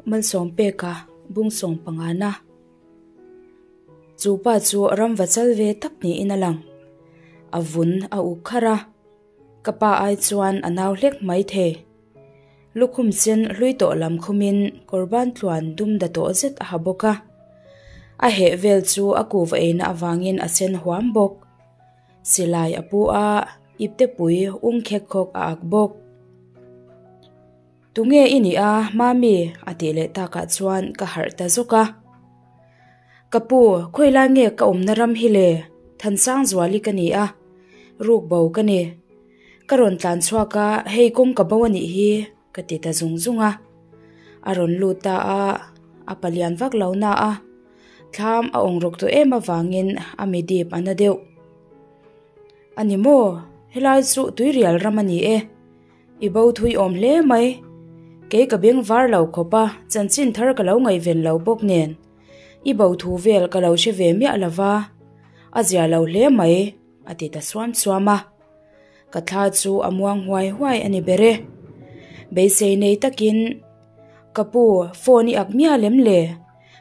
Malsawm peka bung sawm pangana. Chu pa chu ramva chal ve tak niin a lang. A vun a uk kharh a, ka pa ai chuan a nau hlek mai thei. Lukhum sen hlui tawh lam khumin kawr ban tluan dum da tawh zet a ha bawk a. A heh vel chu a kuva eina avangin a sen huam bawk. Silai a pu a, iptepui ung khek khawk a ak bawk. Tunge i nih a, Mami? a tih leh takah chuan ka harh ta zawk a. Ka pu, khawilai nge ka awmna ram hi le? Thansangzuali ka ni a, ruk bo ka ni. Ka rawn tlan chhuak a, hei kawng ka bo a nih hi, ka ti ta zung zung a. A rawn lut ta a, a palian vak lo na a, thlam a awng rawk tawh em avangin a mi dip a na deuh. A ni maw? Helai chu tuirial ram a ni e. I bo thui awm hle mai. Kei ka beng var lo khawp a, chanchin thar ka lo ngaihven lo bawk nen. I bo thu vel ka lo hre ve miah lo va, a zia lo hle mai, a ti ta suam suam a. Ka thla chu a muang huai huai a ni ber e. Beisei nei takin, Ka pu, phone i ak miah lem le?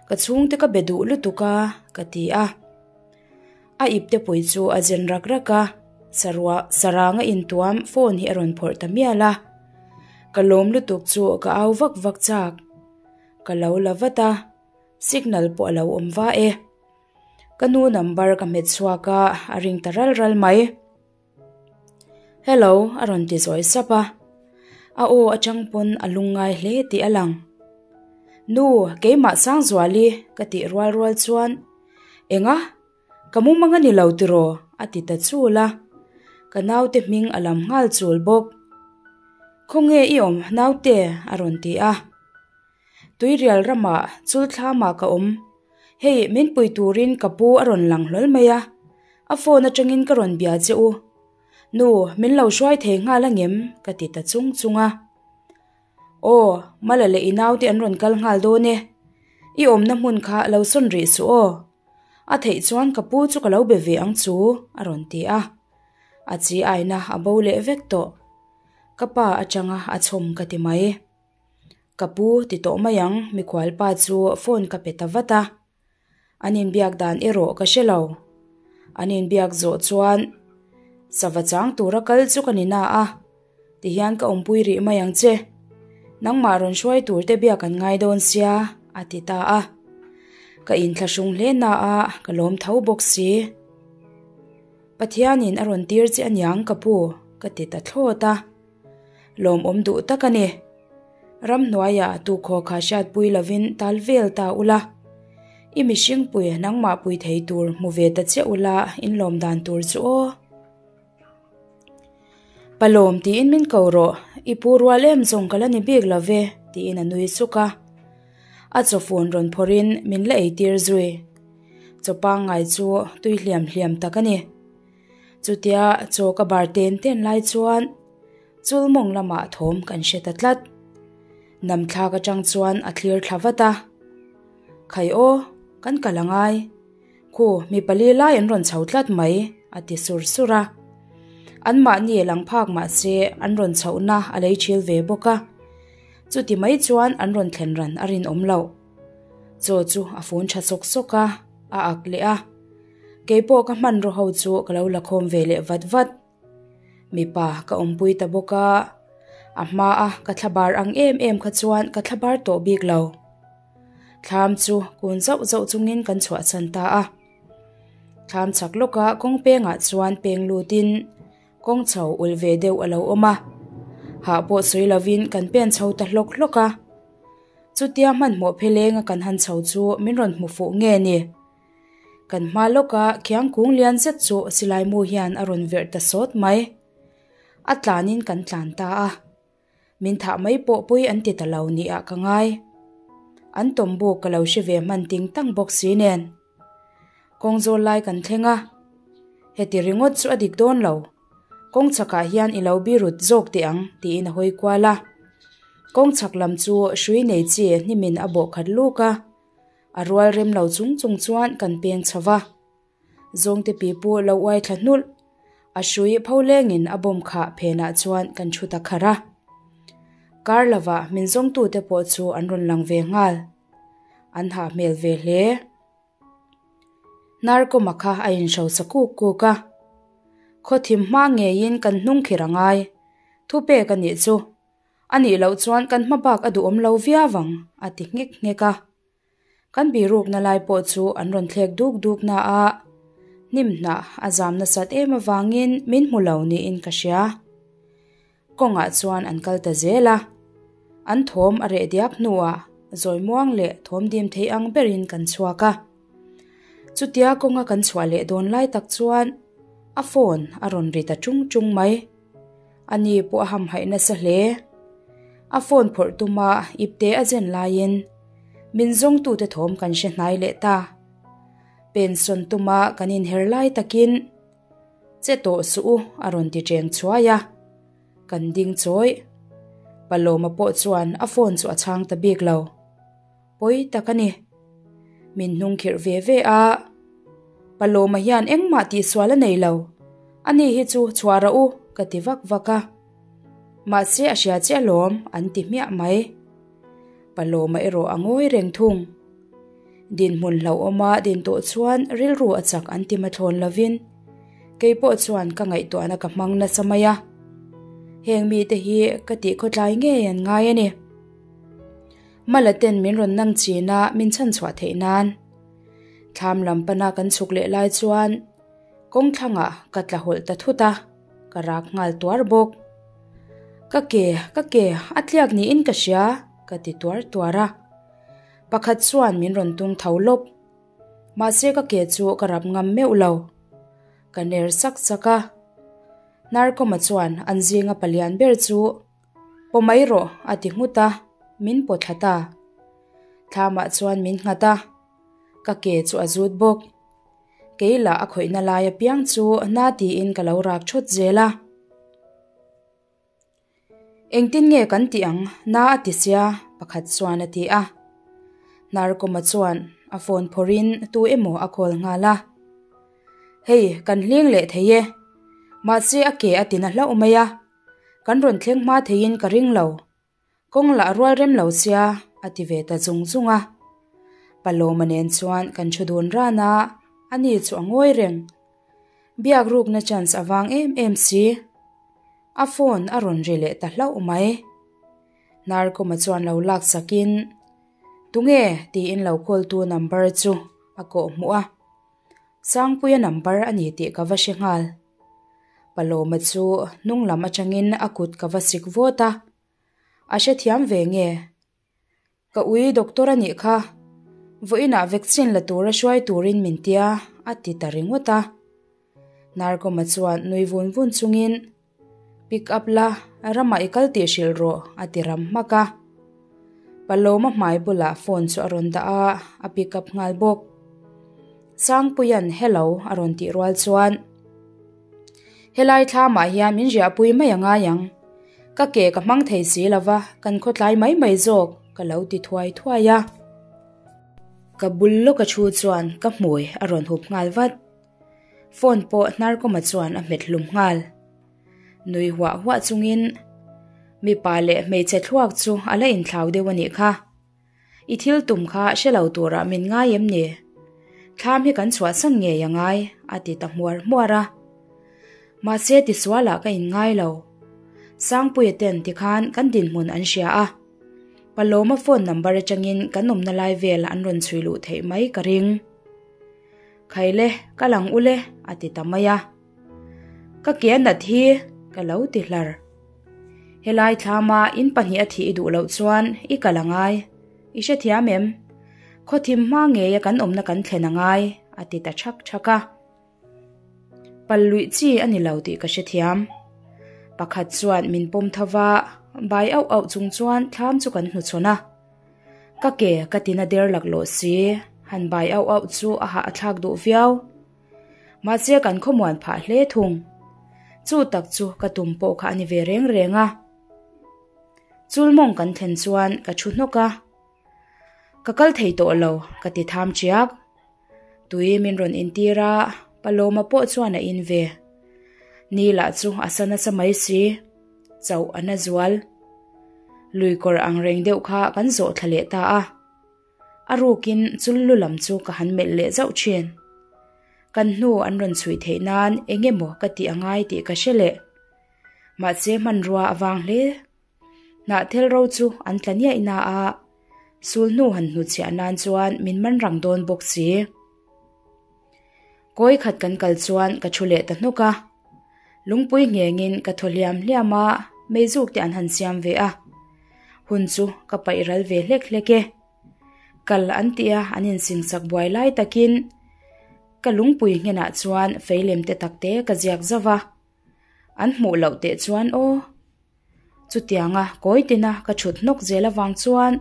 Ka chhungte ka be duh lutuk a, ka ti a. A ipte pui chu a zen rak rak a, sarua saranga intuam phone hi a rawn phawrh ta mial a. Ka lawm lutuk chu ka au vak vak chak. Ka lo la vat a, signal pawh a lo awm va e. Ka nu number ka hmet chhuak a, a ring ta ral ral mai. Hello a rawn ti zawi sap a, a aw atang pawn a lungngai hle tih a lang. Nu, keimah Sangzuali ka tih rual rual chuan Enga? Ka mumang a ni lo tiraw? a ti ta chul a, ka naute hming a lam nghal chul bawk. Khawnge i awm naute? a rawn ti a. Tuirial ramah chulthlamah ka awm. Hei min pui turin ka pu a rawn lang hlawl mai a, a phone atangin ka rawn bia che u. Nu, min lo hruai thei nghal angem? ka ti ta chung chung a. Aw, Mala leh i naute an rawn kal nghal dawn e. I awmna hmun kha lo sawn rih suh aw. A theih chuan ka pu chu ka lo be ve ang chu, a rawn ti a. A chi aina a bo leh vek tawh. Ka pa atanga a chhawm ka ti mai. Ka pu ti tawh mai ang, mikhual pa chu phone ka pe ta vat a. An inbiak dan erawh ka hre lo. An inbiak zawh chuan sava chang tura kal chu ka ni na a, tihian ka awmpui rih mai ang che. Nangmah rawn hruai tur te biak an ngai dawn sia, a ti ta a. Ka inthlahrung hle na a, ka lawm tho bawk si. Pathianin a rawn tir che aniang ka pu, ka ti ta thlawt a. Lawmawm duh tak a ni. Ramhnuaiah tukhaw kha hriatpui lovin tal vel ta ula. I mihringpui nangmah pui thei tur hmu ve ta chiah ula inlawm dan tur chu aw. Palawm tiin min ko rawh, i pu rual em zawng ka la ni bik lo ve tiin a nui suk a. A chawfun rawn phawrhin min la eitir zui. Chaw pangngai chu tui hliam hliam tak a ni. Chutia chaw ka bar ten ten lai chuan chul mawng lamah thawm kan hre ta tlat. Nam thlak atang chuan a thlir thla vat a. Khai aw, kan kal angai. Khu, mi pali lai an rawn chho tlat mai, a ti sur sur a. Anmahni lang phak mah se an rawn chhohna a lei thil ve bawk a. Chuti mai chuan an rawn thlen ran a rinawm loh. Chaw chu a fun tha sawk sawk a, a ak leh a. Keipawh ka hmanraw ho chu ka lo la khawm ve leh vat vat. Mipa ka awmpui ta bawk a, a hma a ka thlabar ang em em kha chuan ka thlabar tawh bik lo. Thlam chu kun zauh zauh chungin kan chhuahchhan ta a. Thlam chak lawka kawng pengah chuan peng lutin kawng chho ulh ve deuh a lo awm a. Hah pawh sawi lovin kan pen chho ta hlawk hlawk a. Chutia hmanhmawh pheleng a kan han chho chu min rawn hmu fuh nge ni? Kan hma lawka khiang kung lian zet chu silai mu hian a rawn verh ta sawt mai. A tlanin kan tlan ta a. Min thah mai pawh pui an ti ta lo nih ah ka ngai. An tawm buk ka lo hre ve hman ting tang bawk si nen. Kawng zawl lai kan thleng a. Heti ringawt chu a dik dawn lo. Kawng chhakah hian i lo birut zawk teh ang tiin a hawi kual a. Kawng chhak lam chu hrui nei chi hnimin a bawh khat luk a. A rual rem lo chung chung chuan kan peng chho va. Zawngte pi pu lo uai thla hnulh. A hrui pho lengin a bawm khah phenah chuan kan thu ta kharh a. Kar lovah min zawngtute pawh chu an rawn lang ve nghal. An hah hmel ve hle. Hnarkawma kha a inhrosa kuk kuk a. Khawthim hma ngeiin kan hnung khir a ngai. Thupek a nih chu. A nih loh chuan kan hma bak a duhawm lo viau ang, a ti nghek nghek a. Kan birukna lai pawh chu an rawn thlek duk duk na a, hnim hnah a zam nasat em avangin min hmu lo niin ka hria. Kawngah chuan an kal ta zel a, an thawm a reh diak hnuah zawi muang leh thawm dim thei ang berin kan chhuak a. Chutia kawnga kan chhuah leh dawn lai tak chuan a phone a rawn ri ta chung chung mai. Ani pawh a hamhaih nasa hle. A phone phawrh tuma ipte a zen laiin min zawngtute thawm kan hre hnai leh ta. Pensawn tuma kan inher lai takin Che tawh suh u a rawn ti cheng chhuai a. Kan ding chawih. Palawma pawh chuan a phone chu a chhang ta bik lo. Pawi tak a ni. Min hnung khirh ve ve a. Palawma hian engmah tihsual a nei lo. Ani hi chu chhuah rah u ka ti vak vak a. Mahse a hria chiah alawm an ti hmiah mai. Palawma erawh a ngawi reng thung. Dinhmun hlauhawma din tawh chuan rilru a chak an ti mathlawn lovin kei pawh chuan ka ngaihtuahna ka hmang nasa mai a. Heng mite hi ka tih khawtlai ngei an ngai a ni. Mala ten min rawn nang chin a min chhan chhuah theih nan. Thlam lam pana kan chhuk leh lai chuan kawng thlangah ka tla hawlh ta thut a, ka rak nghal tuar bawk. Ka ke, ka ke, a tliak niin ka hria, ka ti tuar tuar a. Pakhat chuan min rawn tung tho lawp. Mahse ka ke chu ka rap ngam meuh lo. Ka ner sak sak a. Narkawma chuan an zinga palian ber chu Paw mai rawh a ti nghut a, min paw thla ta. Thlamah chuan min nghat a, ka ke chu a zut bawk. Kei lah a khawihna lai apiang chu na tiin ka lo rak thawt zel a. Engtin nge kan tih ang na a ti sia pakhat chuan a ti a. Hnarkawma chuan a phone phawrhin tu emaw a call nghal a. Hei kan hling leh thei e, mahse a ke a ti na hlauh mai a. Kan rawn thleng hma theiin ka ring lo. Kawng lah rual rem lo sia, a ti ve ta zung zung a. Palawma nen chuan kan thu dun ran a, ani chu a ngawi reng. Biak rukna chance a vang em em si. A phone a rawn ri leh ta hlauh mai. Hnarkawma chuan lo lak sakin, Tunge? tiin lo call tu number chu a kawh hmuh a. Sangpuia number a ni tih ka va hre nghal. Palawma chu hnung lam atangin a kut ka va sik vawt a, a hrethiam ve nge? Ka ui doctor a nih kha, vawiinah vaccine la tura hruai turin min tia a ti ta ringawt a. Narkawma chuan nui vun vun chungin Pick up la, ramah i kal tih hrilh rawh a ti ram hmak a. Palawma hmai bulah phone chu a rawn dah a, a pick up nghal bawk. Sangpuia'n hello a rawn tih rual chuan Helai thlamah hian min riahpui mai a ngai ang. Ka ke ka hmang thei si lo va, kan khawtlai mai mai zawk ka lo ti thuai thuai a. Ka bul lawka thu chuan ka hmui a rawn hup nghal vat. Phone pawh hnarkawma chuan a hmet hlum nghal. Nui huah huah chungin mipa leh hmeichhe thluak chu a la inthlau deuh a nih kha. I thil tum kha hre lo turah min ngai em ni? Thlam hi kan chhuahsan ngei a ngai, a ti ta hmuar hmuar a. Mahse tisualah ka inngai lo. Sangpuia ten tikhan kan dinhmun an hria a. Palawma phone number atangin kan awmna lai vel an rawn chhui luh theih mai ka ring. Khaile, ka lang ule, a ti ta mai a. Ka ke a nat hi, ka lo ti hlar. Helai thlama in pahnih a thih i duh loh chuan i kal a ngai. I hrethiam em? Khawthim hma ngeia kan awmna kan thlen a ngai, a ti ta thak thak a. Pal luih chi a ni lo tih ka hrethiam. Pakhat chuan min pawm tho va, bai auh auh chung chuan thlam chu kan hnuchhawn a. Ka ke ka tina der laklawh si, han bai auh auh chu a hah a thlak duh viau. Mahse kan khawmuan phah hle thung. Chu tak chu ka tum pawh kha a ni ve reng reng a. Chulmawng kan thlen chuan ka thu hnawk a. Ka kal thei tawh lo ka ti tham chiak. Tui min rawn intir a, Palawma pawh chuan a in ve. Ni lah chu a sa nasa mai si. Chauh a na zual. Luikawr ang reng deuh kha kan zawh thla leh ta a. A rukin chul lu lam chu ka han melh leh zauh thin. Kan hnu an rawn chhuih theih nan eng emaw ka tih a ngai tih ka hre leh. Mahse hmanrua a vang hle. Hnahthel ro chu an tla niaih na a, sul hnu han hnuchhiah nan chuan min man rang dawn bawk si. Kawi khat kan kal chuan ka thu leh ta hnawk a. Lungpui nghengin ka thaw hliam hliam a, meizuk te an han siam ve a. Hun chu ka paih ral ve hlek hlek e. Kal an tih a an insingsak buai lai takin ka lungpui nghenah chuan feilem te takte ka ziak zauh a. An hmuh loh teh chuan aw. Chutianga kawi tina ka chhut hnawk zel avang chuan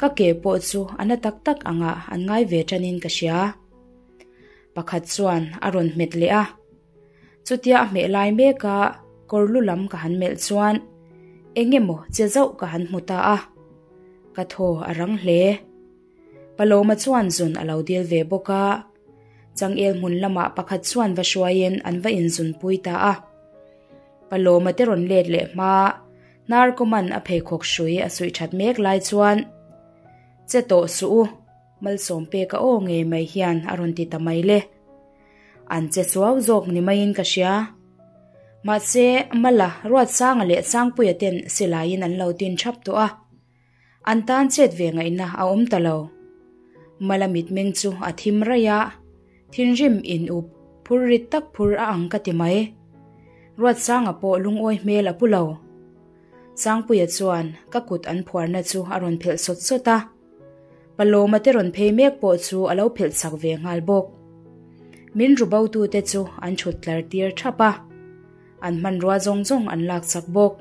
ka ke pawh chu a na tak tak angah an ngai ve tanin ka hria. Pakhat chuan a rawn hmet leh a. Chutia a hmeh lai meka kawr lu lam ka han melh chuan eng emaw che zauh ka han hmu ta a. Ka thaw a rang hle. Paloma chuan zun a lo dil ve bawk a. Changel hmun lamah pakhat chuan va hruaiin an va inzunpui ta a. Paloma te rawn let leh hma, Hnarkawman a pheikhawk hrui a suih that mek lai chuan, Che tawh suh u, Malsawm peka aw ngei mai hian a rawn ti ta mai le. An che suau zawk ni maiin ka hria. Mahse, Mala, Ruatsanga leh Sangpuia ten silaiin an lo tin thap tawh a. An tan chet ve ngaihna a awm ta lo. Mala mitmeng chu a thim raih a, thinrim in up phur rit tak phur a ang ka ti mai. Ruatsanga pawh lungawi hmel a pu lo. Sangpuia chuan ka kut an phuarna chu a rawn phelh sawt sawt a. Palawma te rawn phei mek pawh chu a lo phelh chak ve nghal bawk. Min ru botute chu an thut tlar tir thap a, an hmanrua zawng zawng an lak chak bawk.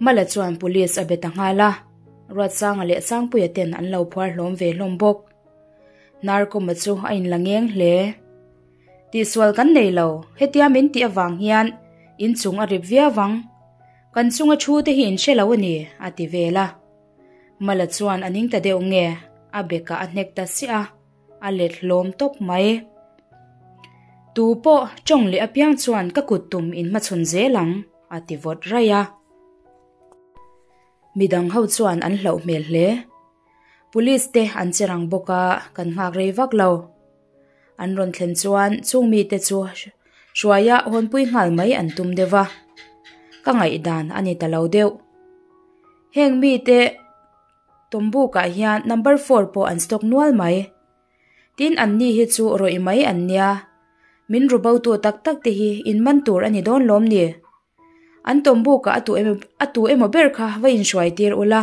Mala chuan police a be ta nghal a, Ruatsanga leh Sangpuia ten an lo phuar hlawm ve hlawm bawk. Narkawma chu a inla ngeng hle. Tihsual kan nei lo, hetia min tih avang hian inchung a rip viau ang. Kan chunga thu te hi in hre lo a ni, a ti vel a. Mala chuan a ning ta deuh nge, a bekah a hnek ta siah a, a let hlawm tawp mai. Tu pawh tawng leh apiang chuan ka kut tum in hmachhawn zel ang, a ti vawt raih a. Midang ho chuan an hlauh hmel hle. Police te an che rang bawk a, kan nghak rei vak lo. An rawn thlen chuan chung mite chu hruaia hawnpui nghal mai an tum deuh va, ka ngaihdan a ni ta lo deuh. Heng mite tawmbukah hian number four pawh an stock nual mai. Tin an ni hi chu rawih mai an nia, min ru bo tu tak tak te hi in man tur a ni dawn lawm ni? An tawmbukah a tu emaw a tu emaw ber kha va inhruai tir ula,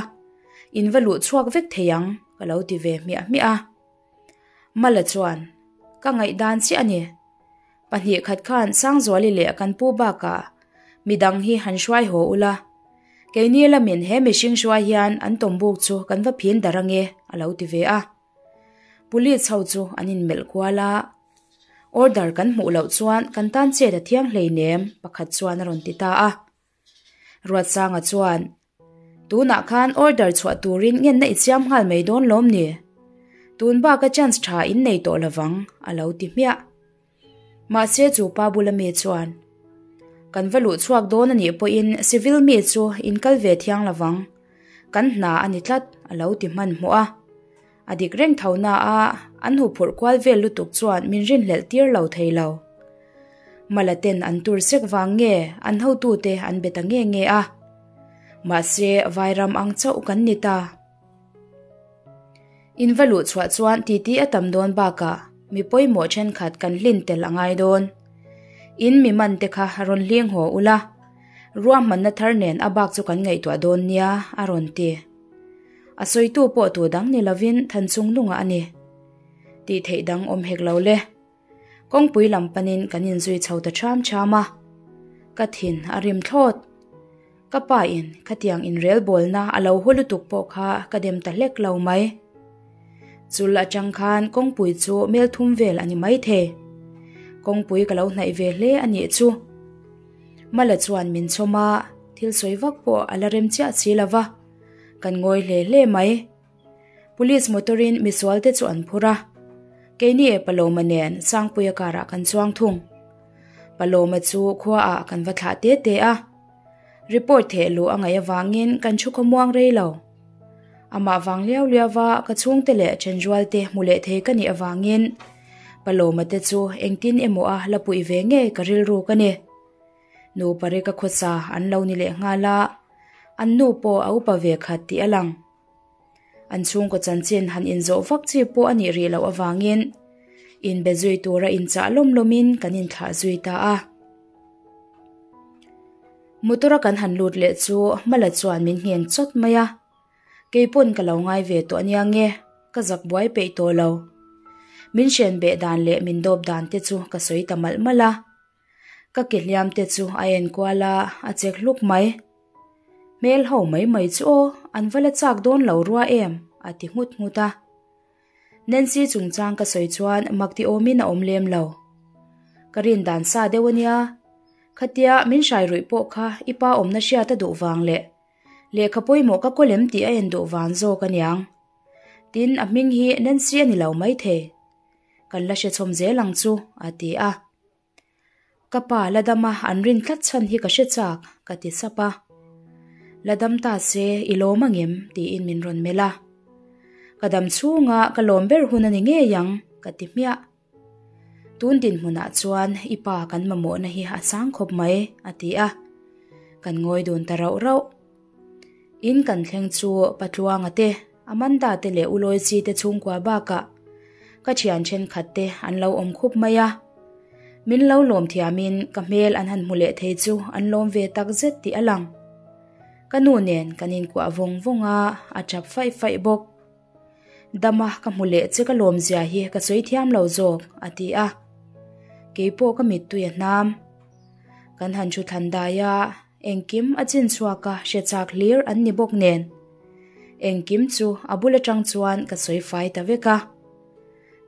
in va luh chhuak vek thei ang ka lo ti ve hmiah hmiah a. Mala chuan, Ka ngaihdan chiah a ni. Pahnih khat khan Sangzuali leh kan pu bakah midang hi han hruai haw ula, keini lamin he mihring hruai hian an tawmbuk chu kan va phin dar ange a lo ti ve a. Police ho chu an inmelh kual a, Order kan hmuh loh chuan kan tan chet a thiang hleinem pakhat chuan a rawn ti ta a. Ruatsanga chuan, Tunah khan order chhuah turin ngenna i siam nghal mai dawn lawm ni? Tun baka chance tha in nei tawh lovang, a lo ti hmiah. Mahse chu pa bula mi chuan, Kan va luh chhuak dawn a nih pawhin civil mi chu in kal ve thiang lovang, kan hna a ni tlat, a lo ti hmanhmawh a. A dik reng tho na a, an huphurh kual vel lutuk chuan min rinhlelh tir lo thei lo. Mala ten an tur sek vang nge an hotute an be ta nge nge a. Mahse Vairam ang chauh kan ni ta. In va luh chhuah chuan titi a tam dawn bakah mi pawimawh thenkhat kan hlin tel a ngai dawn. In mi man te kha rawn hling haw ula, ruahmanna thar nen a bak chu kan ngaihtuah dawn nia a rawn ti. A sawitu pawh tu dang ni lovin Thanchungnunga a ni. Tih theih dang awm hek lo le. Kawngpui lam panin kan inzui chho ta ṭham ṭham a. Ka thin a rim thlawt. Ka pa in khatiang inrelbawlna a lo haw lutuk pawh kha ka dem ta hlek lo mai. Chul atang khan kawngpui chu mel thum vel a ni maithei. Kawngpui ka lo hnaih ve hle a nih chu. Mala chuan min chhawm a, thil sawi vak pawh a la rem chiah si lo va. Kan ngawi hle hle mai. Police motor in misual te chu an phur a. Keini e Paloma nen Sangpuia karah kan chuang thung. Paloma chu khua ah kan va thlah te te a. Report theh luh a ngaih avangin kan thu khawmuang rei lo. Amah vang liau liau va ka chhungte leh thenrualte hmu leh thei ka nih avangin Palawma te chu engtin emaw a la puih ve ngei ka rilru ka ni. Nu pareka khawsa an lo ni leh nghal a, an nu pawh a upa ve khat tih a lang. An chhungkaw chanchin han inzawh vak chi pawh a nih rih loh avangin inbe zui tura inchah lawm lawmin kan inthlah zui ta a. Motor a kan han lut leh chu Mala chuan min ngheng chawt mai a, kei pawn ka lo ngai ve tawh ania nge, ka zak buai peih tawh lo. Min hren beh dan leh min dawp dan te chu ka sawi ta malh malh a. Ka ke hliam te chu a en kual a, a chek hluk mai. Hmel ho mai mai chu aw, an va la chak dawn lo rua em? a ti nghut nghut a. Nancy chungchang ka sawi chuan mak ti awmin a awm lem lo. Ka rin dan sa deuh a nia, khatia min hrai ruih pawh kha i pa awmna hriat a duh vang leh lehkha pawimawh ka kawl em tih a en duh vang zawk a niang. Tin, a hming hi Nancy a ni lo maithei. Kan la hre chhawm zel ang chu, a ti a. Ka pa la dama an rin tlat chhan hi ka hre chak, ka ti sap a. La dam ta se i lawm angem? tiin min rawn melh a. Ka dam chhunga ka lawm ber hun a ni ngei ang, ka ti hmiah. Tun dinhmunah chuan i pa kan mamawhna hi a sang khawp mai, a ti a. Kan ngawi dun ta rauh rauh. In kan thleng chu Patluanga te, Amanda te leh Uloichi te chhungkua bakah ka thian thenkhat te an lo awm khup mai a. Min lo lawm thiamin ka hmel an han hmu leh thei chu an lawm ve tak zet tih a lang. Ka nu nen kan inkuah vawng vawng a, a tap faih faih bawk. Dama ka hmu leh che ka lawm zia hi ka sawi thiam lo zawk, a ti a. Keipawh ka mittui a hnam. Kan han thu thlan dai a, engkim a chin chhuak a hre chak hlir an ni bawk nen. Engkim chu a bul atang chuan ka sawi fai ta vek a.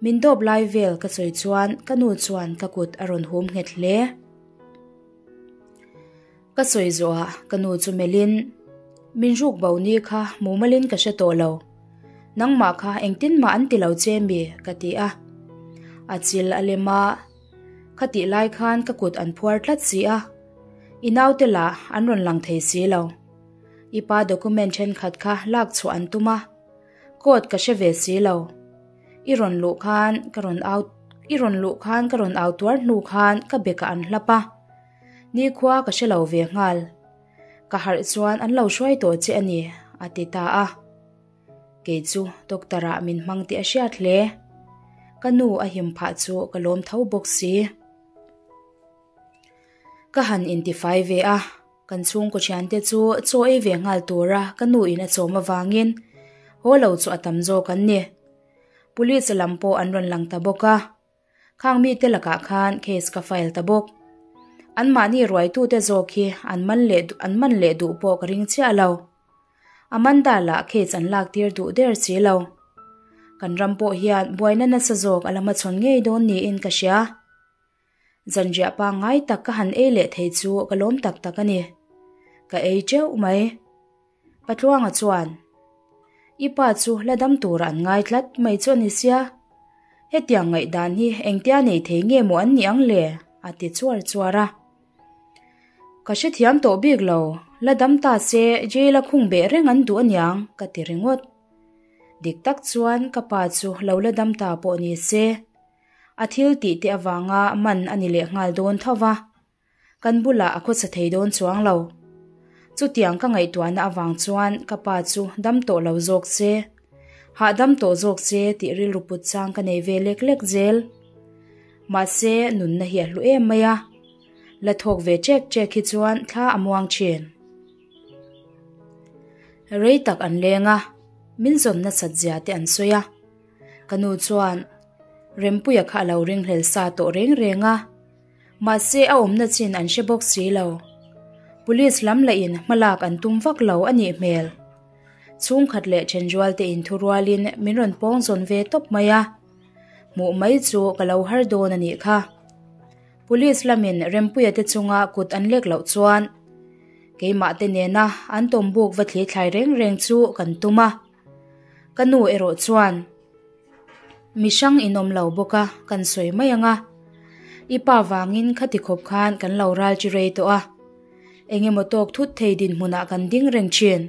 Min dawp lai vel ka sawi chuan ka nu chuan ka kut a rawn hum nghet hle. Ka sawi zawhah ka nu chu melhin, Min ruk bo ni kha mumalin ka hre tawh lo. Nangmah kha engtin mah an ti lo che mi? ka ti a. A chil a lem a, Khatih lai khan ka kut an phuar tlat si a, i naute lah an rawn lang thei si lo. I pa document thenkhat kha lak chhuah an tum a, court ka hre ve si lo. I rawn luh khan ka rawn au I rawn luh khan ka rawn au tuar hnu khan ka bekah an hlap a, nikhua ka hre lo ve nghal. Ka harh chuan an lo hruai tawh che a ni, a ti ta a. Kei chu doctor ah min hmang tih a hriat hle. Ka nu a him phah chu ka lawm tho bawk si. Ka han intifai ve a, kan chhungkaw thiante chu chaw ei ve nghal tura ka nu in a chawm avangin haw lo chu a tam zawk an ni. Police lam pawh an rawn lang ta bawk a. Khang mite lakah khan case ka file ta bawk. Anmahni ruaitute zawk hi an man leh an man leh duh pawh ka ring chiah lo. Amanda lah case an lak tir duh der si lo. Kan ram pawh hian buaina nasa zawk a la hmachhawn ngei dawn niin ka hria. Zanriah pangngai tak ka han ei leh thei chu ka lawm tak tak a ni. Ka ei teuh mai. Patluanga chuan, I pa chu la dam tura an ngai tlat mai chu a ni sia. Hetiang ngaihdan hi engtia nei thei nge maw an nih ang le? a ti chuar chuar a. Ka hrethiam tawh bik lo, la dam ta se jail a khung beh reng an duh aniang ka ti ringawt. Dik tak chuan ka pa chu lo la dam ta pawh ni se, a thil tih te avanga man a ni leh nghal dawn tho va. Kan bulah a khawsa thei dawn chuang lo. Chutiang ka ngaihtuahna avang chuan ka pa chu dam tawh lo zawk se, hahdam tawh zawk se tih rilru put chang ka nei ve lek lek zel. Mahse, nunna hi a hlu em mai a, la thawk ve chek chek hi chuan thla a muang thin. Rei tak an leng a, min zawn nasat zia te an sawi a. Ka nu chuan Rempuia kha a lo ringhlel sa tawh reng reng a. Mahse a awmna chin an hre bawk si lo. Police lam lahin hmalak an tum vak lo a nih hmel. Chhungkhat leh thenrual te inthurualin min rawn pawng zawn ve tawp mai a. Hmuh mai chu ka lo har dawn a nih kha. Police lamin Rempuia te chunga kut an lek loh chuan keimah te nena an tawmbuk va thli thlai reng reng chu kan tum a. Ka nu erawh chuan Mi hrang in awm lo bawk a, kan sawi mai ang a. I pa vangin khati khawp khan kan lo ral chi rei tawh a. Engemaw tawk thut thei dinhmunah kan ding reng thin.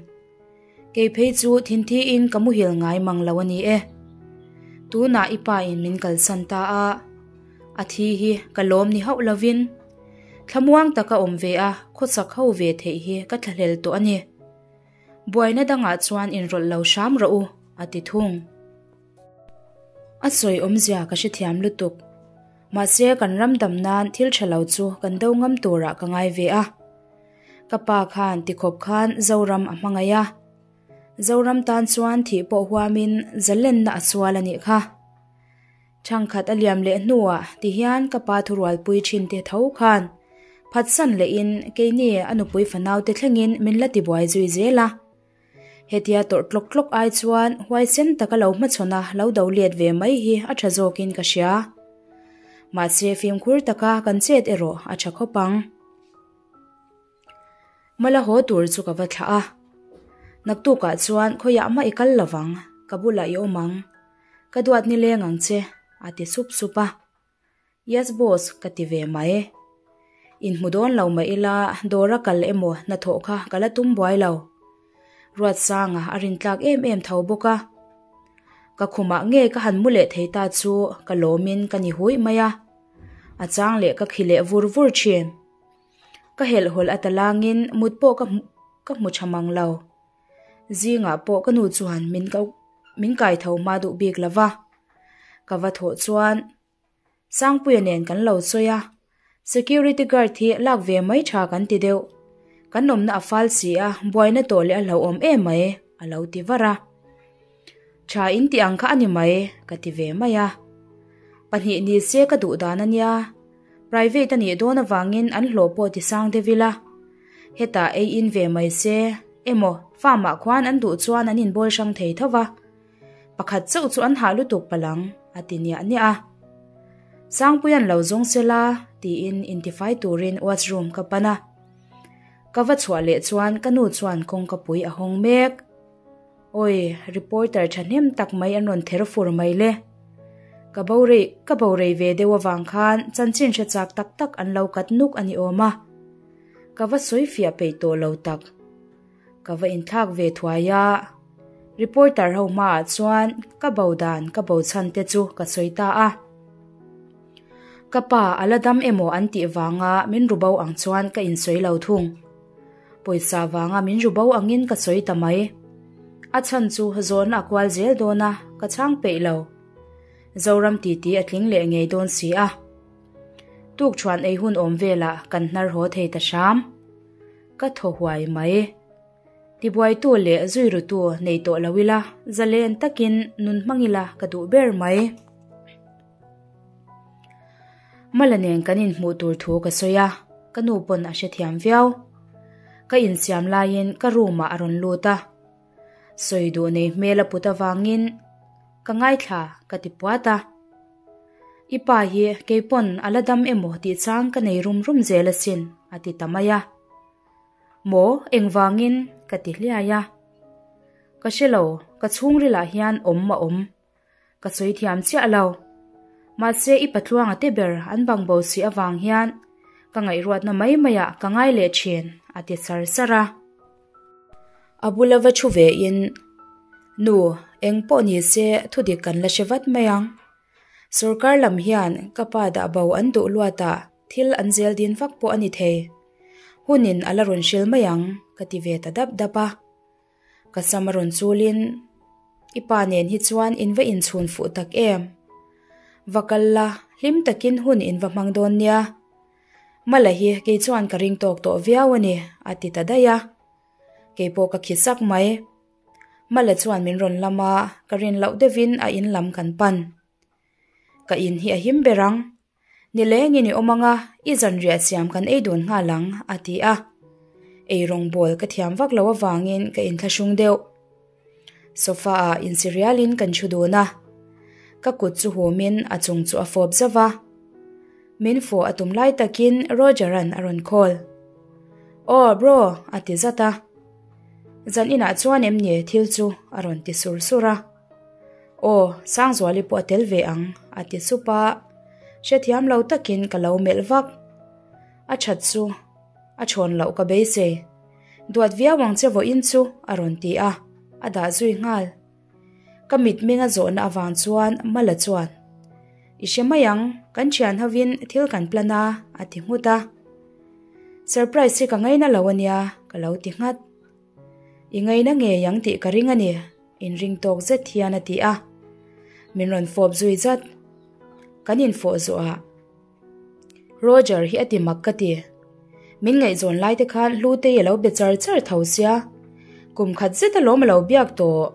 Kei phei chu thinthiin ka muhil ngai mang lo a ni e. Tunah i pa in min kalsan ta a, a thi hi ka lawm ni hauh lovin thlamuang taka awm ve a khawsak ho ve theih hi ka thlahlel tawh a ni. Buaina dangah chuan inrawlh lo hram rawh u, a ti thung. A sawi awmzia ka hrethiam lutuk. Mahse kan ram dam nan thil tha lo chu kan do ngam turah ka ngai ve a. Ka pa khan tikhawp khan Zoram a hmangaih a. Zoram tan chuan thih pawh huamin zalenna a sual a nih kha. Thangkhat a liam leh hnuah tihian ka pa thurualpui thin te tho khan phatsan lehin keini a nupui fanaute thlengin min la tibuai zui zel a. Hetia tawrh tlawk tlawk ai chuan huaisen taka lo hmachhawn a lo do let ve mai hi a tha zawkin ka hria. Mahse fimkhur taka kan chet erawh a tha khawp ang. Mala haw tur chu ka va thlah a. Naktukah chuan khawiah mah i kal lovang, ka bulah i awm ang. Ka duat nileng ang che, a ti sup sup a. Yes boss, ka ti ve mai. Inhmu dawn lo mah ila dawr a kal emaw hnathawh kha ka la tum buai lo. Ruatsanga a rintlak em em tho bawk a. Ka khumah nge ka han mu leh thei ta chu ka lawmin ka ni huih mai a. A chang leh ka khi leh vur vur thin. Ka helhhawlh a talangin mut pawh ka ka hmu tha mang lo. Zingah pawh ka nu chuan min ko min kai tho hma duh bik lo va. Ka va thawh chuan Sangpuia nen kan lo sawi a, security guard hi lak ve mai tha kan ti deuh. Kan awmna a fal si a, buaina tawh leh a hlauhawm em mai, a lo ti var a. Tha in tih ang kha a ni mai, ka ti ve mai a. Pahnih ni se ka duh dan a nia. Private a nih dawn avangin an hlawh pawh ti sang deuh ila. Hetah ei in ve mai se, emaw farm ah khuan an duh chuan an inbawl hrang thei tho va. Pakhat chauh chu an hah lutuk palang, a ti niah niah a. Sangpuia'n lo zawng se la, tiin intifai turin washroom ka pan a. Ka va chhuah leh chuan ka nu chuan kawngka pui a hawng mek. Awi, reporter thahnem tak mai an rawn ther fur mai le. Ka bo rei, ka bo rei ve deuh avang khan chanchin hre chak tak tak an lo kat nuk a ni awm a. Ka va sawi fiah peih tawh lo tak. Ka va inthlak ve thuai a, reporter ho hmaah chuan ka bo dan ka bo chhan te chu ka sawi ta a. Ka pa a la dam emaw an tih vanga min ru bo ang chuan ka insawi lo thung. Pawisa vanga min ru bo angin ka sawi ta mai. A chhan chu zawhna a kual zel dawn a, ka chhang peih lo. Zoram titi a tling leh ngei dawn si a. Tukṭhuan ei hun awm velah kan hnar haw thei ta hram. Ka thaw huai mai. Tibuaitu leh zuirutu nei tawh lo ila, zalen takin nun hmang ila ka duh ber mai. Mala nen kan inhmuh tur thu ka sawi a, ka nu pawn a hrethiam viau. Ka insiam laiin ka room ah a rawn lut a. Sawi duh nei hmel a put avangin ka ngaithla ka ti puat a. I pa hi kei pawn a la dam emaw tih chang ka nei rum rum zel asin a ti ta mai a. Maw engvangin ka ti hliai a. Ka hre lo, ka chhungrilah hian awm a awm. Ka sawi thiam chiah lo. Mahse i patluanga te ber an bang bo si avang hian ka ngaihruatna mai maiah ka ngai leh thin a ti sar sar a. A bula va thu ve in, Nu, eng pawh ni se thudik kan la hre vat mai ang. Sorkar lam hian ka pa dah bo an duh luatah thil an zel din vak pawh a ni thei. Hunin a la rawn hril mai ang ka ti ve ta dap dap a. Ka sam a rawn chulin, I pa nen hi chuan in va inchhun fuh tak em? Va kal la, hlim takin hun in va hmang dawn nia. Mala hi kei chuan ka ring tawk tawh viau a ni, a ti ta daih a. Kei pawh ka khi sak mai. Mala chuan min rawn lam a, ka rin loh deuhin a in lam kan pan. Ka in hi a him ber ang. Nilengin i awm ang a, i zanriah siam kan ei dun nghal ang, a ti a. Ei rawngbawl ka thiam vak lo avangin ka inthlahrung deuh. Sofa ah insi rialin kan thu dun a. Ka kut chu humin a chung chu a fawp zauh va. Min fawh a tum lai takin Roger-a'n a rawn call. Aw bro, a ti zat a. Zan inah chuan em ni thil chu a rawn ti sur sur a. Aw, Sangzuali pawh a tel ve ang, a ti sup a. Hrethiam lo takin ka lo melh vak. A that chu. A chhawn loh ka beisei. Duat viau ang che vawiin chu a rawn ti a, a dah zui nghal. Ka mitmeng a zawhna avang chuan Mala chuan, I hre mai ang, kan thian hovin thil kan plan a, a ti nghut a. Surprise hi ka ngaina lo ania, ka lo ti nghat. I ngaina ngei ang tih ka ring a ni, inring tawk zet hian a ti a. Min rawn fawp zui zat. Kan infawh zawhah. Roger hi a ti mak ka ti. Min ngaihzawn lai te khan Hlutei a lo be char char tho sia. Kum khat zet alawm a lo biak tawh.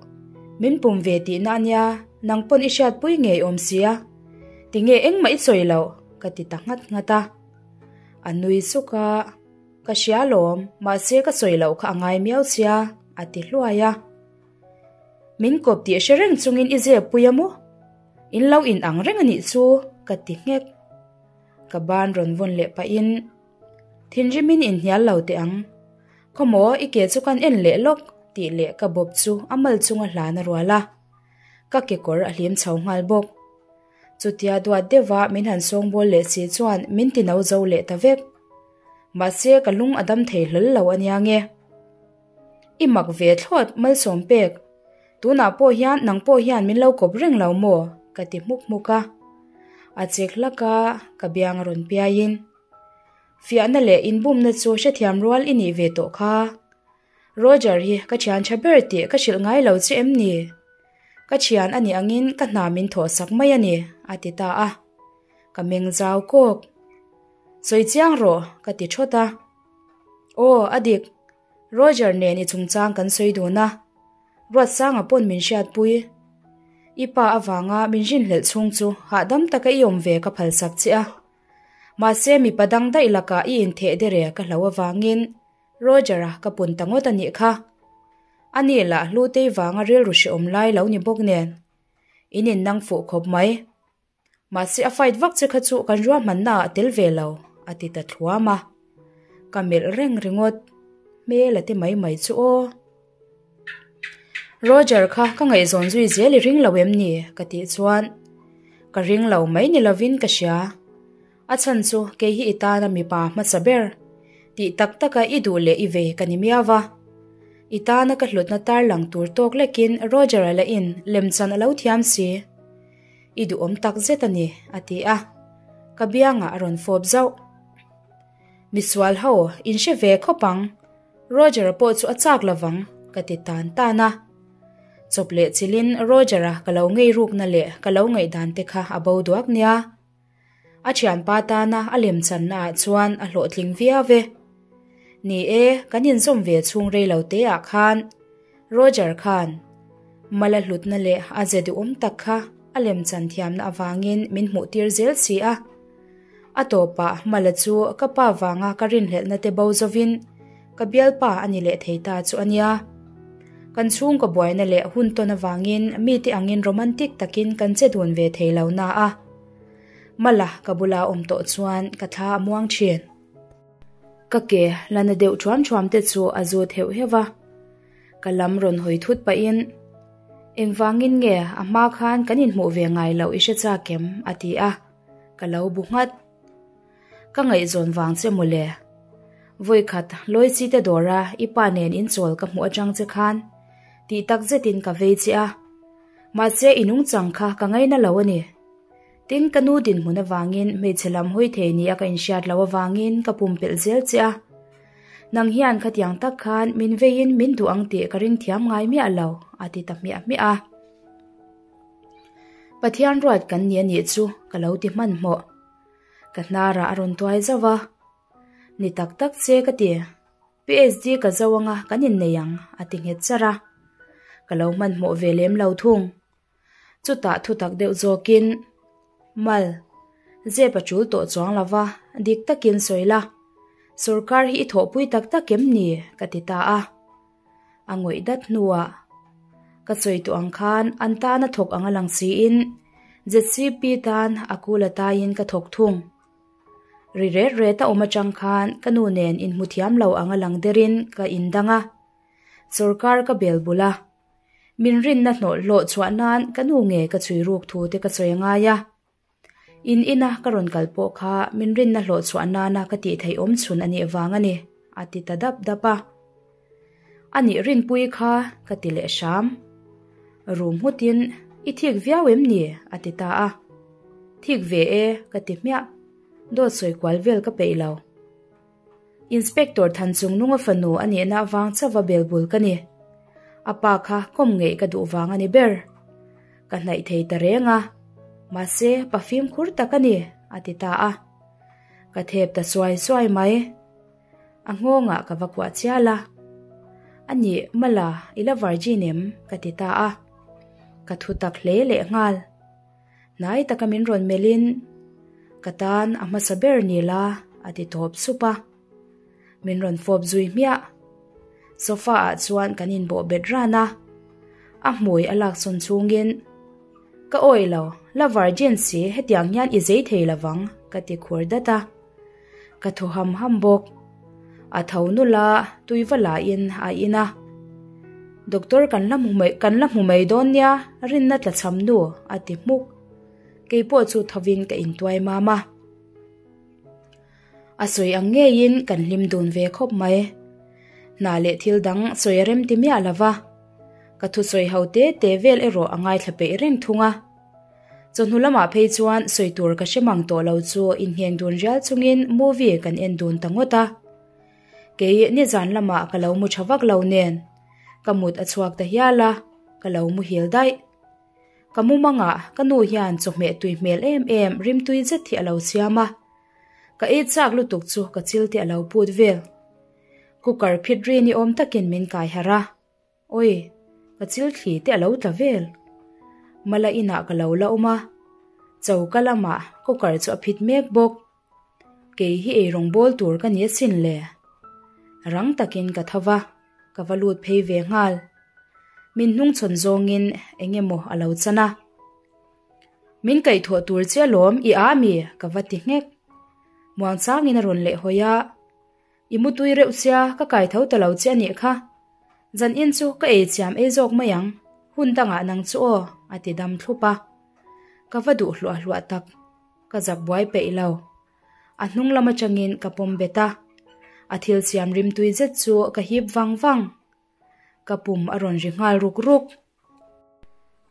Min pum ve tihna ania, nang pawn i hriatpui ngei awm sia. Tinge engmah i sawi loh? ka ti ta nghat nghat a. A nui suk a, Ka hria alawm, mahse ka sawi loh kha a ngai miau sia, a ti hluai a. Min kawp tih hre reng chungin i zep pui a maw? In lo in ang reng a nih chu ka ti nghek. Ka ban rawn vawn leh pahin thinrimin inhnial lo teh ang. Khawmaw i ke chu kan en leh lawk tih leh ka bawp chu a mal chunga hlan a rual a. Ka kekawr a hlim chho nghal bawk. Chutia duat deuha min han sawngbawl leh si chuan min ti no zo leh ta vek. Mahse ka lung a dam thei hlawl lo ania nge. I mak ve thlawt malsawm pek. Tunah pawh hian nang pawh hian min lo kawp reng lo maw? ka ti hmuk hmuk a. A chek hlak a, ka biang a rawn piaiin. Fiahna leh inbumna chu hrethiam rual i nih ve tawh kha. Roger hi ka thian tha ber tih ka hrilh ngai lo che em ni? Ka thian a nih angin ka hna min thawhsak mai a ni, a ti ta a. Ka meng zau kawk. Sawi chiang rawh, ka ti thawt a. Aw, a dik. Roger nen i chungchang kan sawi dun a, Ruatsanga pawn min hriatpui. I pa avanga min rinhlelh chhung chu hahdam taka i awm ve ka phalsak che a. Mahse mipa dang daih lakah i intheh dere ka hlo avangin Roger-a ka pun ta ngawt a nih kha. Ani lah Hlutei vanga rilru hrehawm lai lo ni bawk nen in innang fuh khawp mai. Mahse a fight vak che kha chu kan ruahmanna ah a tel ve lo, a ti ta thluam a. Ka melh reng ringawt, hmel a ti mai mai chu aw. Roger kha ka ngaihzawn zui zel i ring lo em ni? ka tih chuan ka ring lo mai ni lovin ka hria. A chhan chu kei hi i tana mipa hmasa ber tih tak taka i duh leh i vei ka ni miau va. I tana ka hlutna tarlang tur tawk lekin Roger-a la in lemchan a lo thiam si. I duhawm tak zet a ni, a ti a. Ka biangah a rawn fawp zauh. Misual ho, in hre ve khawp ang. Roger-a pawh chu a chak lovang, ka ti tan tan a. Chawp leh chilhin Roger-a ka lo ngei rukna leh ka lo ngaihdan te kha a bo duak nia. A thianpa tana a lemchanna ah chuan a hlawhtling viau e. Ni e, kan inzawm ve chhung rei lo te ah khan Roger khan Mala hlutna leh a ze duhawm tak kha a lemchan thiamna avangin min hmuh tir zel si a. A tawpah Mala chu ka pa vanga ka rinhlelhna te bo zovin ka bialpa a ni leh thei ta chu a nia. Kan chhungkaw buaina leh hun tawn avangin mite angin romantic takin kan che dun ve thei lo na a. Mala ka bula awm tawh chuan ka thla a muang thin. Ka ke la na deuh thuam thuam te chu a zut heuh heuh a. Ka lam rawn hawi thut pahin, Engvangin nge a hma khan kan inhmuh ve ngai loh i hre chak em? a ti a, ka lo bu nghat. Ka ngaihzawn vang che mawle. Vawikhat Loicy te dawra i pa nen inchawl ka hmuh atang che khan tih tak zetin ka vei che a. Mahse i nungchang kha ka ngaina lo a ni. Tin, ka nu dinhmun avangin hmeichhe lam hawi thei nia ka inhriat loh avangin ka pumpelh zel che a. Nang hian khatiang tak khan min veiin min duh ang tih ka ring thiam ngai miah lo, a ti ta hmiah hmiah a. Pathian ruat kan ni a nih chu ka lo ti hmanhmawh. Ka hnarah a rawn tuai zauh a. Ni tak tak che ka ti. PhD ka zo anga kan innei ang, a ti nghet charh a. Ka lo hmanhmawh ve lem lo thung. Chutah thutak deuh zawkin, Mal, zep a tul tawh chuang lo va, dik takin sawi la. Sorkar hi i thawhpui tak tak em ni? ka ti ta a. A ngawih dat hnuah, Ka sawi tawh ang khan an tana thawk ang a lang siin, ZCP tan a kul a taiin ka thawk thung. Ri ret ret a awm atang khan ka nu nen inhmu thiam lo ang a lang derin ka indang a. Sorkar ka bel bul a. Min rinna hnawh hlawh chhuah nan ka nu nge ka chhui ruk thu te ka sawi a ngai a. In ina ka rawn kal pawh kha min rinna hlawh chhuah nana ka tih theih awm chhun a nih vang a ni, a ti ta dap dap a. A nih rinpui kha ka ti leh hram. Rum nghutin, I thik viau em ni? a ti ta a. Thik ve e, ka ti hmiah. Dawt sawi kual vel ka peih lo. Inspector Thanchungnunga fanu a nihna avang chauha belbul ka ni. A pa kha kawm ngeih ka duh vang a ni ber. Ka hnaih thei ta reng a, mahse pa fimkhur tak a ni, a ti ta a. Ka thep ta suai suai mai. A nghawngah ka va kuah chial a. A nih, Mala, i la virgin em? ka ti ta a. Ka thu tak hle leh nghal. Hnai taka min rawn melhin, Ka tan a hmasa ber ni la, a ti tawp sup a. Min rawn fawp zui hmiah. Sofa ah chuan kan inbawh bet ran a. A hmui a lak sawn chungin, Ka awih lo, la virgin si hetiang hian i zei thei lovang, ka ti khur dat a. Ka thaw ham ham bawk. A tho nula tui va lain a in a. Doctor kan la hmu mai kan la hmu mai dawn nia rinna tla cham nu a ti hmuk. Kei pawh chu thovin ka intuai mam a. A sawi ang ngeiin kan hlim dun ve khawp mai. Hna leh thil dang sawi a rem ti miah lova. Ka thusawi ho te te vel erawh a ngaithla peih reng thung a. Chawhnu lamah phei chuan sawi tur ka hre mang tawh lo chu inngeng dun rial chungin movie kan en dun ta ngawt a. Kei nizan lamah ka lo mu tha vak lo nen ka mut a chhuak ta hial a, ka lo muhil daih. Ka mu mangah ka nu hian chawhmeh tui hmel em em rimtui zet hi a lo siam a, ka ei chak lutuk chu ka chil te a lo put vel. Cooker phit ri ni awm takin min kai harh a. Oi, ka chil thli te a lo tla vel. Mala inah ka lo la awm a, choka lamah cooker chu a phit mek bawk. Kei hi eirawng bawl tur ka ni asin le. Rang takin ka tho va, ka va lut phei ve nghal. Min hnungchhawn zawngin eng emaw a lo chan a. Min kaihthawh tur che alawm i a mi ka va ti nghek. Muangchangin a rawn lehhawi a. I mutui reuh sia ka kai tho ta lo che a nih kha. Zan in chu ka ei chiam ei zawk mai ang, hun dangah nang chu aw, a ti dam thlup a. Ka va duh hluah hluah tak, ka zak buai peih lo. A hnung lam atangin ka pawm bet a, a thil siam rimtui zet chu ka hip vang vang. Ka pum a rawn ri nghal ruk ruk.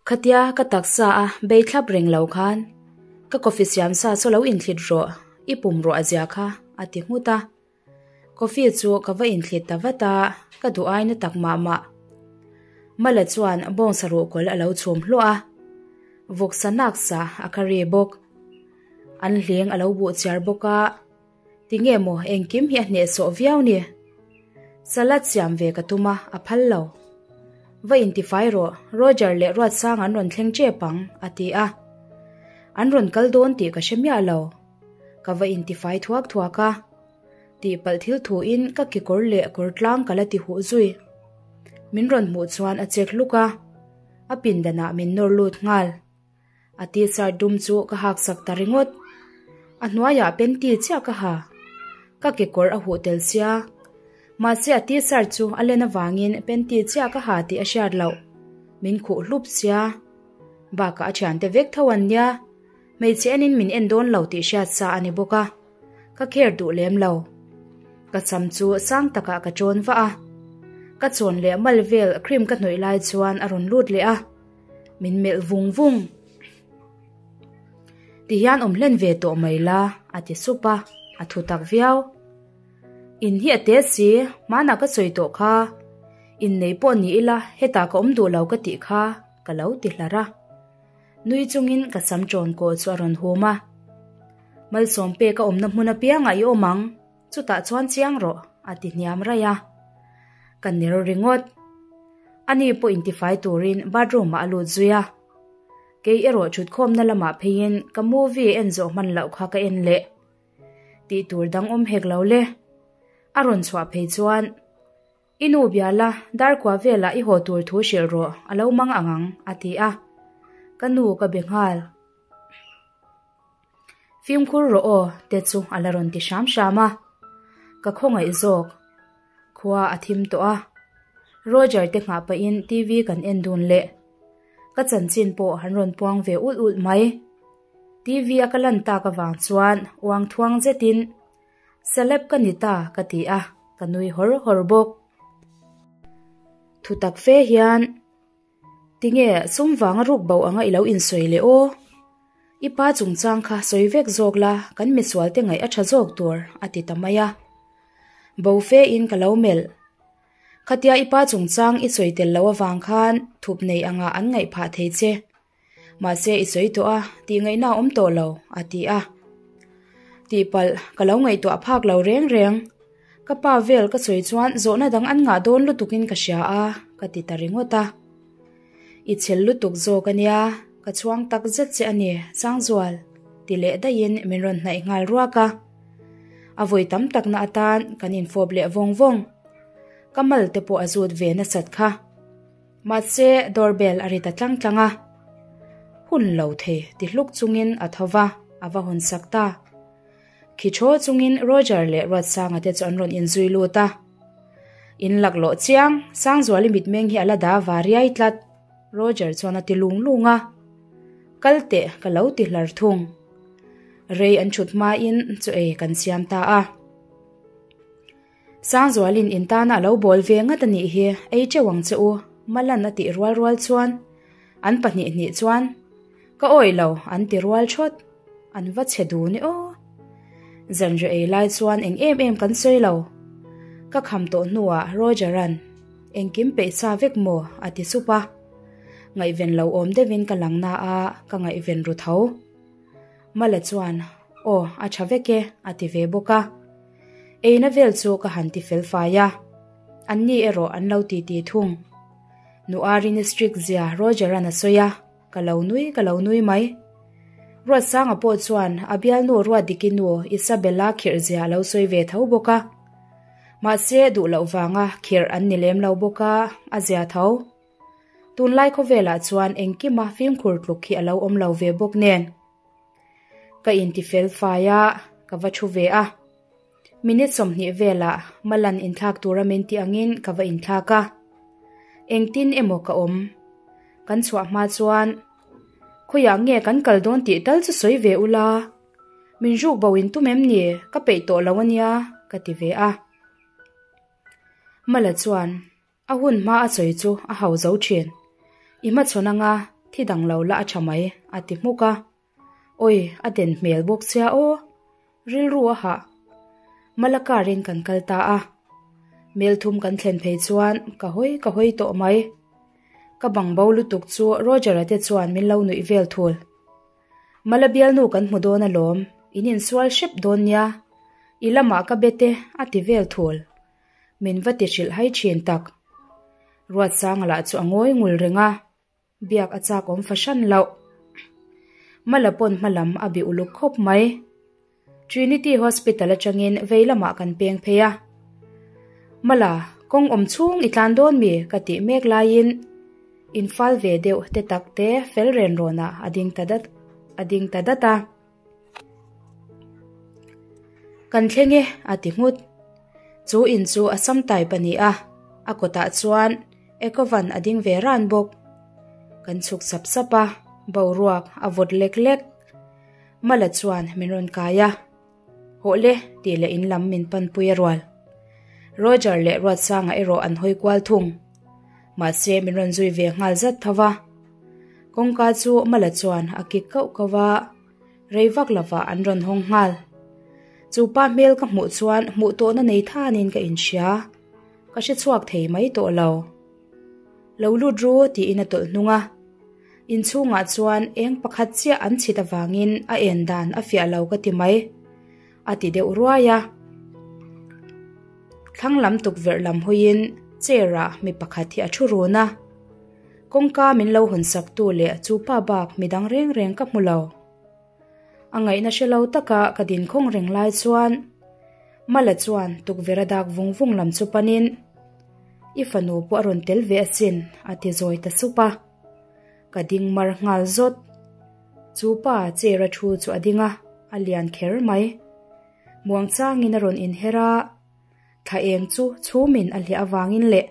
Khatia ka taksa a bei thlap reng lo khan ka coffee siam sa saw lo inthlit rawh, i pum rawh a zia kha a ti nghut a. Coffee chu ka va inthlit ta vat a, ka duh aina tak mah mah. Mala chuan bawngsa ruhkawl a lo chhum hluah a, vawksa naksa a curry bawk. An hleng a lo buh chiar bawk a. Tinge maw engkim hi a hnehsawh viau ni? Salad siam ve ka tum a, a phal lo. Va intifai rawh, Roger leh Ruatsang an rawn thleng tep ang, a ti a. An rawn kal dawn tih ka hre miah lo. Ka va intifai thuak thuak a. Tihpalh thil thuin ka kekawr leh kawr tlang ka la ti huh zui. Min rawn hmuh chuan a chek hluk a, a pindanah min nawr lut nghal. A t-shirt dum chu ka hak sak ta ringawt. A hnuaiah panty chiah ka ha. Ka kekawr a huh tel sia. Mahse a t-shirt chu a len avangin panty chiah ka ha tih a hriat loh. Min khuh hlup sia. Bakah a thiante vek tho an nia. Hmeichhe enin min en dawn lo tih hriat sa a ni bawk a. Ka care duh lem lo. Ka cham chu sang takah ka chawn vah a. Ka chawn leh mal vel cream ka hnawih lai chuan a rawn lut leh a. Min melh vung vung. Ti hian awm hlen ve tawh mai la, a ti sup a, a thu tak viau. In hi a te si, hmanah ka sawi tawh kha. Innei pawh ni ila, hetah ka awm duh lo ka tih kha, ka lo ti hlar a. Nui chungin ka sam ṭawn kawh chu a rawn hum a. Malsawm pek a awmna hmun apiangah i awm ang. Chutah chuan chiang rawh, a ti hniam raih a. Ka ner ringawt. Ani pawh intifai turin bathroom ah a lut zui a. Kei erawh thutkhawmna lamah pheiin ka movie en zawh hman loh kha ka en leh. Tih tur dang awm hek lo le. A rawn chhuah phei chuan, I nu bia la, darkua velah i haw tur thu hrilh rawh, a lo mang ang ang, a ti a. Ka nu ka be nghal. Fimkhur rawh aw te chu a la rawn ti hram hram a, ka khawngaih zawk. Khua a thim tawh a, Roger te nghah pahin TV kan en dun leh. Ka chanchin pawh han rawn puang ve ulh ulh mai. TV a ka lan tak avang chuan uang thuang zetin Celeb ka ni ta ka ti a, ka nui hawr hawr bawk. Thutak fe hian Tinge sum vanga ruk bo anga i lo insawi leh aw? I pa chungchang kha sawi vek zawk la, kan misual te ngaih a tha zawk tur, a ti ta mai a. Bo fe in ka lo melh. Khatia i pa chungchang i sawi tel lo avang khan thup nei anga an ngaih phah thei che. Mahse i sawi tawh a, tih ngaihna a awm tawh lo, a ti a. Tihpalh, ka lo ngaihtuah phak lo reng reng. Ka pa vel ka sawi chuan zawhna dang an ngah dawn lutukin ka hria a, ka ti ta ringawt a. I chhel lutuk zawk a nia, ka chhuang tak zet che a ni, Sangzual, ti leh daihin min rawn hnaih nghal ruak a. A vawi tam takna atan kan infawp leh vawng vawng. Ka mal te pawh a zut ve nasat kha. Mahse, doorbell a ri ta tlang tlang a. Hun lo thei ti hluk chungin a tho va, a va hawn sak ta. Khi thaw chungin Roger leh Ruatsanga te chu an rawn inzui lut a. In laklawh chiang, Sangzuali mitmeng hi a la da va riai tlat, Roger chuan a ti lung lung a. Kal teh ka lo ti hlar thung. Rei an thut hmain chu ei kan siam ta a. Sangzualin in tana a lo bawl ve ngat a nih hi, ei teuh ang che u, Malan a tih rual rual chuan an pahnih hnih chuan ka awih lo an ti rual thawt, an va chhe dun e aw. Zanriah ei lai chuan eng em em kan sawi lo. Ka kham tawh hnuah Roger-a'n engkim peih sa vek maw a ti sup a, ngaihven lo awm deuhin ka lang na a, ka ngaihven ru tho. Mala chuan aw a tha vek e a ti ve bawk a. Eina vel chu ka han ti fel fai a, anni erawh an lo titi thung. Nu Arini strict zia Roger-a'n a sawi a, ka lo nui ka lo nui mai. Ruatsanga pawh chuan a bialnu Ruatdiki nu Isabella khirh zia a lo sawi ve tho bawk a. Mahse duh loh vanga khirh an ni lem lo bawk a, a zia tho. Tunlai khawvelah chuan engkima fimkhur tluk hi a lo awm lo ve bawk nen. Ka inti fel fai a, ka va thu ve a. Minute 20 velah Malan inthlak tura min tih angin ka va inthlak a. Engtin emaw ka awm. Kan chhuah hma chuan khawiah nge kan kal dawn tih tal chu sawi ve ula. Min ruk bo in tum em ni? Ka peih tawh lo ania ka ti ve a. Mala chuan A hun hma a sawi chu a hau zo thin. I hmachhawn anga thi dang lo la a tha mai, a ti hmuk a. Awi, a den hmel bawk sia aw. Rilru a hah. Mala car in kan kal ta a. Mel thum kan thlen phei chuan ka hawi ka hawi tawh mai. Ka bang bo lutuk chu Roger-a te chuan min lo nuih vel thul. Mala bialnu kan hmu dawn alawm, in insual hrep dawn nia. I lamah ka be te, a ti vel thul. Min va ti hrilh hai thin tak. Ruatsanga lah chu a ngawi ngul reng a, biak a chak awm fahran loh. Mala pawn hma lam a bih uluk khawp mai. Trinity Hospital atangin vei lamah kan peng phei a. Mala, kawng awm chhung i tlan dawn mi? ka tih mek laiin infal ve deuh te tak te fel ren rawnah a ding ta dat a ding ta dat a. Kan thleng e, a ti nghut. Chu in chu a sam type a ni a, a kawtah chuan Ecovan a ding ve ran bawk. Kan chhuk sap sap a, boruak a vawt lek lek. Mala chuan min rawn kai a, Hawh le tih leh in lam min panpui a rual. Roger leh Ruatsanga erawh an hawi kual thung. Mahse min rawn zui ve nghal zat tho va. Kawngka chu Mala chuan a kik kauh kauh a, rei vak lovah an rawn hawng nghal. Chu pa hmel ka hmuh chuan hmuh tawhna nei thanin ka inhria. Ka hre chhuak thei mai tawh lo. Lo lut ru tiin a tawlh hnung a. Inchhungah chuan eng pakhat chiah an chhit avangin a en dan a fiah lo ka ti mai. A ti deuh ruai a. Thlang lam tukverh lam hawiin chair ah mi pakhat hi a thu run a. Kawngka min lo hawn sak tu leh chu pa bak midang reng reng ka hmu lo. A ngaihna hre lo taka ka din khawng reng lai chuan Mala chuan tukverh a dak vung vung lam chu panin I fanu pawh a rawn tel ve asin a ti zawi ta sup a. Ka ding mar nghal zawt. Chu pa chair a thu chu a ding a, a lian kher mai. Muangchangin a rawn inher a, thla eng chu chhumin a hliah avangin leh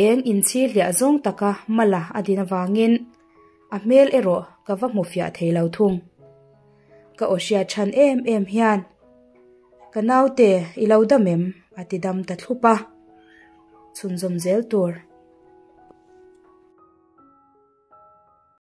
eng inchhi hliah zawng taka mala a din avangin a hmel erawh ka va hmu fiah thei lo thung. Ka aw hriat than em em hian, Ka naute, i lo dam em? a ti dam ta thlup a. Chhunzawm zel tur.